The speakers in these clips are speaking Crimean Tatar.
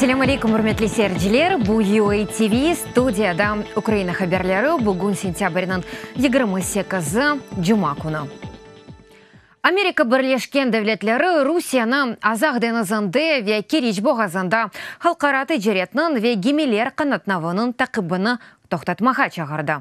Selâm aleykum, ürmetli seyirciler! Bu UA TV, studiyada Ukraina haberleri. Bugün sentâbrniñ 28-i, cuma künü. Amerika Birleşken Devletleri Rusiyeni Azaq deñizinde ve Keriç boğazında halqara ticaretniñ ve gemiler qanatnavınıñ taqibini toqtatmağa çağırdı.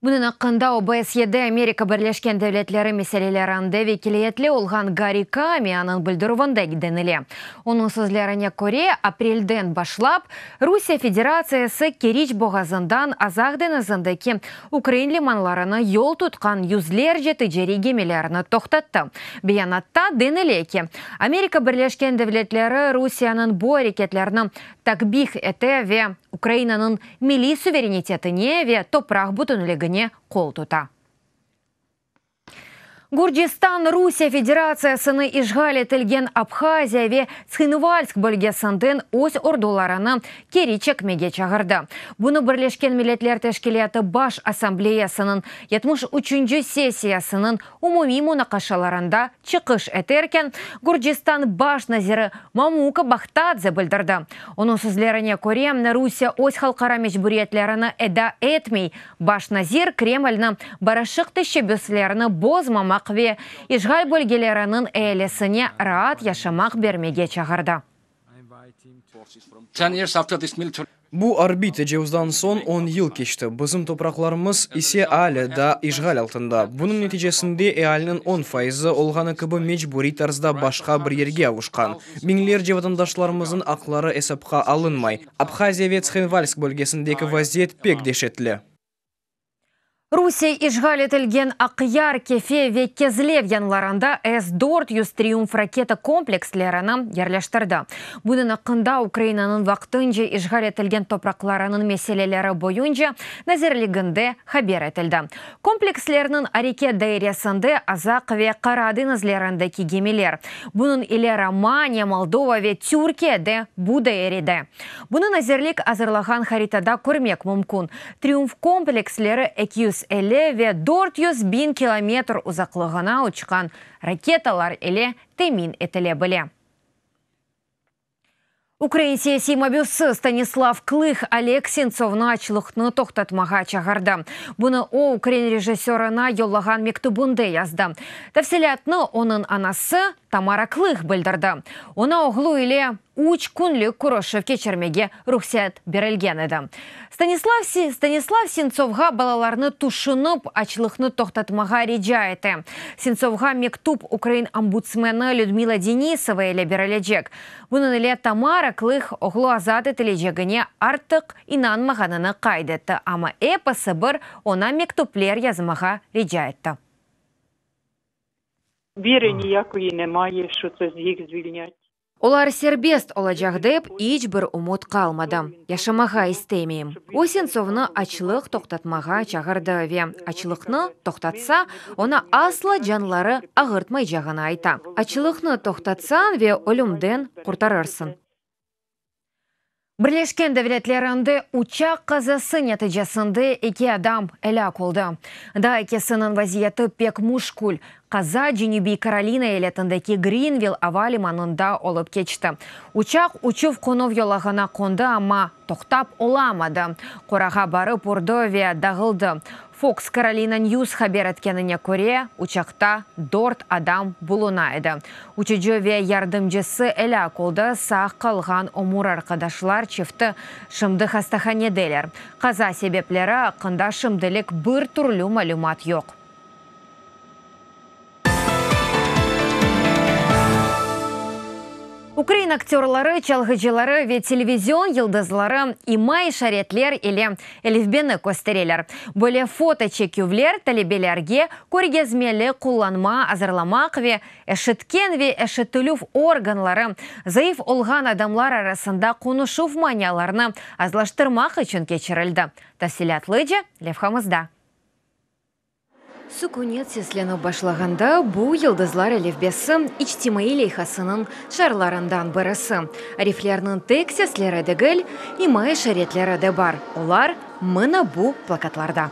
Bunıñ aqqında OBSYEde Amerika Birleşken Devletleri meselelerinde vekiliyetli olğan Garri Kamiyanıñ bildirüvinde denile. Onıñ sözlerine köre, aprelden başlap Rusiye Federatsiyası Keriç boğazından Azaq deñizindeki ukrain limanlarına yol tutqan yüzlerce ticariy gemilerni toqtattı. Beyanatta denile ki, Amerika Birleşken Devletleri Rusiyeniñ bu areketlerini takbih ete ve Ukrainanıñ milliy suverenitetine ve topraq bütünligine qol tuta. Gürcistan Rusiye Federatsiyasını işğal etilgen Abhaziya ve Tshinvalsk bölgesinden öz ordularını keri çekmege çağırdı. Bunı Birleşken Milletler Teşkilâtı Baş Assambleyasınıñ 73-nci sessiyasınıñ umumiy munaqaşalarında çıqış eterken Gürcistan baş naziri Mamuka Bahtadze bildirdi. Onıñ sözlerine köre, Rusiye öz halqara mecburiyetlerini eda etmey. Baş nazir Kremlni barışıq teşebbüslerini bozmamaq ve işğal bölgeleriniñ ealisine raat yaşamaq bermege çağırdı. Bu arbiy tecavuzdan soñ on yıl keçti, bizim topraqlarımız ise alâ daa işğal altında. Bunıñ neticesinde ealiniñ on fayızı olğanı kibi mecburiy tarzda başqa bir yerge avuşqan. Biñlerce vatandaşlarımıznıñ aqları esapqa alınmay. Abhaziya ve Tshinvalsk bölgesindeki vaziyet pek deşetli. Rusiye işğal etilgen Aqyar, Kefe ve Kezlev yanlarında S 400 Triumf raketa komplekslerini yerleştirdi. Bunıñ aqqında Ukrainanıñ vaqtınca işğal etilgen topraqlarınıñ meseleleri boyunca nazirliginde haber etildi. Komplekslerniñ areket dairesinde Azaq ve Qara deñizlerindeki gemiler, bunıñ ile Romaniya, Moldova ve Türkiye de bu dairede. Bunı nazirlik azırlağan haritada körmek mümkün. Triumf kompleksleri 250 ve 400 biñ kilometr uzaqlığına uçqan raketalar ile temin etile bile. Ukrain siyasiy mabüsi Stanislav Klıh Oleg Sentsovnı açlıqnı toqtatmağa çağırdı. Bunı o, ukrain rejissörına yollağan mektübinde yazdı. Tafsilâtnı onıñ anası Tamara Klıh bildirdi. Oña oğlu ile üç künlük körüşüv keçirmege ruhset berilgen edi. Stanislav Stanislav Sentsovğa balalarnı tüşünip, açlıqnı toqtatmağa rica ete. Sentsovğa mektüp ukrain ombudsmeni Lüdmila Denisova ile berilecek. Bunıñ ile Tamara Klıh oğlu azat etilecegine artıq inanmağanını qayd etti, amma episi bir oña mektüpler yazmağa rica etti. Vіri ніякої немає, що це їх звільнять. Olar serbest olacaq dep iç bir ümüt qalmadı. Yaşamağa istemeyim. O, Sentsovnı açlıq toqtatmağa çağırdı ve açlıqnı toqtatsa, oña asla canları ağırtmaycağını ayta. Açlıqnı toqtatsañ ve ölümden qurtarırsıñ. Birleşken Devletlerinde uçaq qazası neticesinde eki adam elâk oldı. Daa ekisiniñ vaziyeti pek muşkül. Qaza Cenübiy Karolina eyaletindeki Grinvil ava limanında olıp keçti. Uçaq uçuv-qonuv yolağına qondı, amma toqtap olamadı, qorağa barıp urdı ve dağıldı. Fox Carolina News haber etkenine köre, uçaqta dört adam buluna edi. Uçucı ve yardımcısı elâk oldı, sağ qalğan ömür arqadaşlar çifti şimdi hastahanedeler. Qaza sebepleri aqqında şimdilik bir türlü malümat yoq. Ukrain aktörları, çalğıcıları ve televizion yıldızları ima-işaretler ile elifbeni köstereler. Böyle foto çeküvler talebelerge körgezmeli qullanma azırlamaq ve eşitken ve eşitilüv organları zayıf olğan adamlar arasında qonuşuv manialarını azlaştırmaq içün keçirildi. Tafsilâtlıca levhamızda. Sükünet seslenip başlağanda, bu Yıldızlar elifbesi içtimaiy leyhasınıñ şarlarından birisi. Ariflerniñ tek sesleri degil, ima-işaretleri de bar, olar mına bu plakatlarda.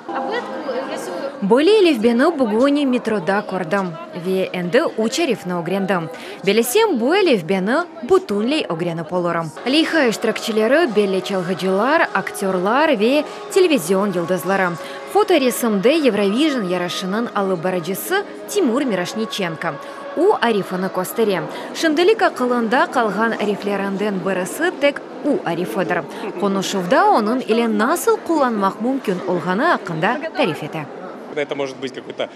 Böyle elifbeni bugün metroda kördim ve endi üç arifni ögrendim. Belesem, bu elifbeni bütünley ögrenip olurım. Leyha iştirakçileri, belli çalğıcılar, aktörlar ve televizion yıldızları. Fotoresimde Eurovision yarışınıñ alıp barıcısı Timur Miroşniçenko. U arifini köstere. Şimdilik aqılında qalğan ariflerinden birisi tek U arifidir. Qonuşuvda onıñ ile nasıl qullanmaq mümkün olğanı aqqında tarif ete.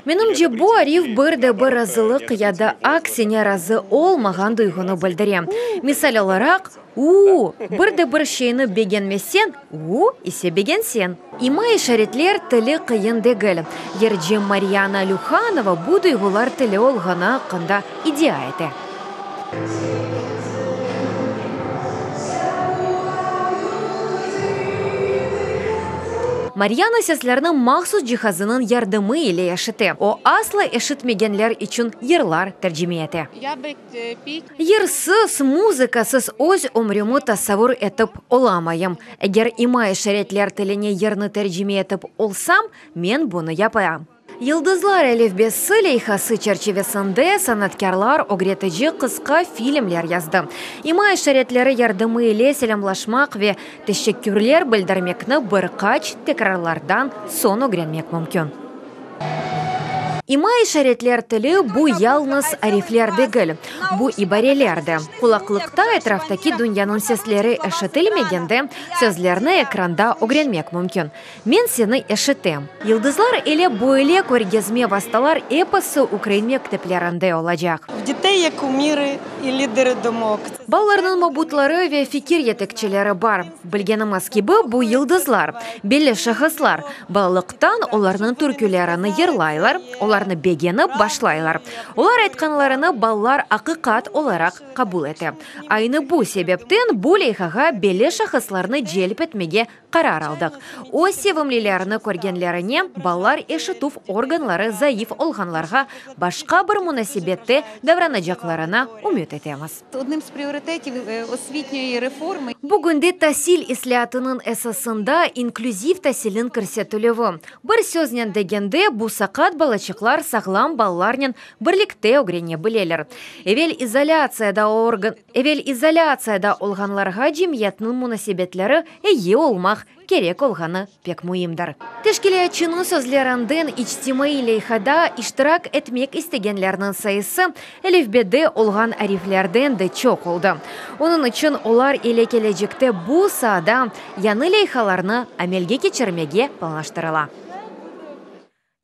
Menimce, bu arif bir de bir razılıq ya da aksine razı olmağan duyğunı bildire. Misal olaraq, U, bir de bir şeyni begenmeseñ, U, ise begenseñ. İma-işaretler tili qıyın degil. Yırcı Maryana Lühanova bu duyğular tili olğanı aqqında iddia ete. Maryana seslerni mahsus cihazınıñ yardımı ile eşite. O, asla eşitmegenler içün yırlar tercime ete. Yırsız, muzıkasız öz ömrümi tasavur etip olamayım. Eger ima-işaretler tiline yırnı tercime etip olsam, men bunı yapayım. Yıldızlar elifbesi leyhası çerçivesinde sanatkârlar ögretici qısqa filmler yazdı. İma-işaretleri yardımı ile selâmlaşmaq ve teşekkürler bildirmekni bir qaç tekrarlardan soñ ögrenmek mümkün. İma-işaretler tili, bu yalnız arifler degil, bu ibareler de. Qulaqlıqta etraftaki dünyanıñ sesleri eşitilmegende, sözlerni ekranda ögrenmek mümkün. Men seni eşitem. Yıldızlar ile böyle körgezme vastalar episi ukrain mekteplerinde olacaq. Balalarnıñ mabutları ve fikir yetekçileri bar. Bilgenimiz kibi, bu yıldızlar, belli şahıslar. Balalıqtan olarnıñ türkülerini yırlaylar, olarnı begenip başlaylar. Olar aytqanlarını balalar aqiqat olaraq qabul ete. Aynı bu sebepten bu leyhağa belli şahıslarnı celp etmege qarar aldıq. Öz sevimlilerini körgenlerine, balalar eşitüv organları zayıf olğanlarğa başqa bir munasebette davranacaqlarına ümüt etemiz. Bugünde tasil islâatınıñ esasında inklüziv tasilniñ kirsetilüvi. Bir söznen degende, bu saqat balaçıqlar sağlam balalarnen birlikte ögrene bileler. Evel izolâtsiyada organ. Evel izolâtsiyada olğanlarğa cemiyetniñ munasebetleri eyi olmaq kerek olğanı pek müimdir. Teşkilâtçınıñ sözlerinden içtimaiy leyhada iştirak etmek istegenlerniñ sayısı elifbede olğan ariflerden de çoq oldı. Onıñ içün olar ile kelecekte bu saada yañı leyhalarnı amelge keçirmege planlaştırıla.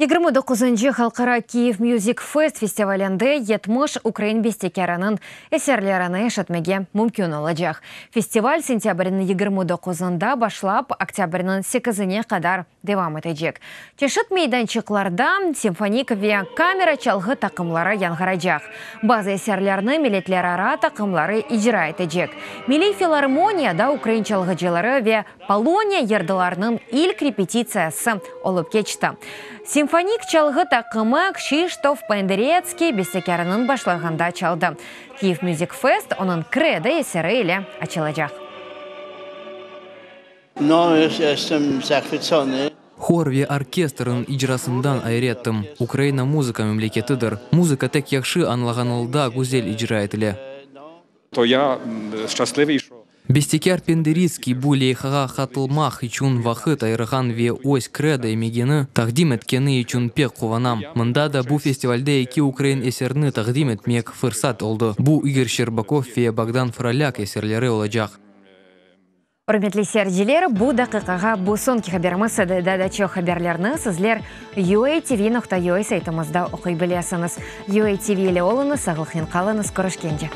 29-ncı Halqara Kyiv Music Fest festivalinde 70 ukrain bestekârınıñ eserlerini eşitmege mümkün olacaq. Festival sentâbrniñ 29-ında başlap, oktâbrniñ sekizine qadar devam etecek. Çeşit meydançıqlarda simfonik ve kamera çalğı taqımları yañğıracaq. Bazı eserlerni milletlerara taqımları icra etecek. Milliy filarmoniyada ukrain çalğıcıları ve Poloniya yırdılarınıñ ilk repetitsiyası olıp keçti. Simfonik çalğı taqımı Kşiştof Penderetskiy bestekârınıñ başlığında çaldı. Kyiv Music Fest onıñ Kredo eseri ile açılacaq. Hor ve orkestrniñ icrasından ayrettim. Ukraina muzıka memleketidir. Muzıka tek yahşı añlağanılda güzel icra etile. Bestekâr Penderitskiy bu leyhağa qatılmaq içün vaqıt ayırğan ve öz Kredo emegini taqdim etkeni içün pek quvanam. Mında da bu festivalde eki ukrain eserini taqdim etmek fırsat oldı. Bu İgor Şçerbakov ve Bogdan Frolâk eserleri olacaq. Ürmetli seyirciler, bu daqiqağa bu soñki haberimiz edi. Daa da çoq haberlerni sizler UATV nokta UA saytımızda oquy bilesiñiz. UATV ile oluñız, sağlıqnen qalıñız, körüşkence!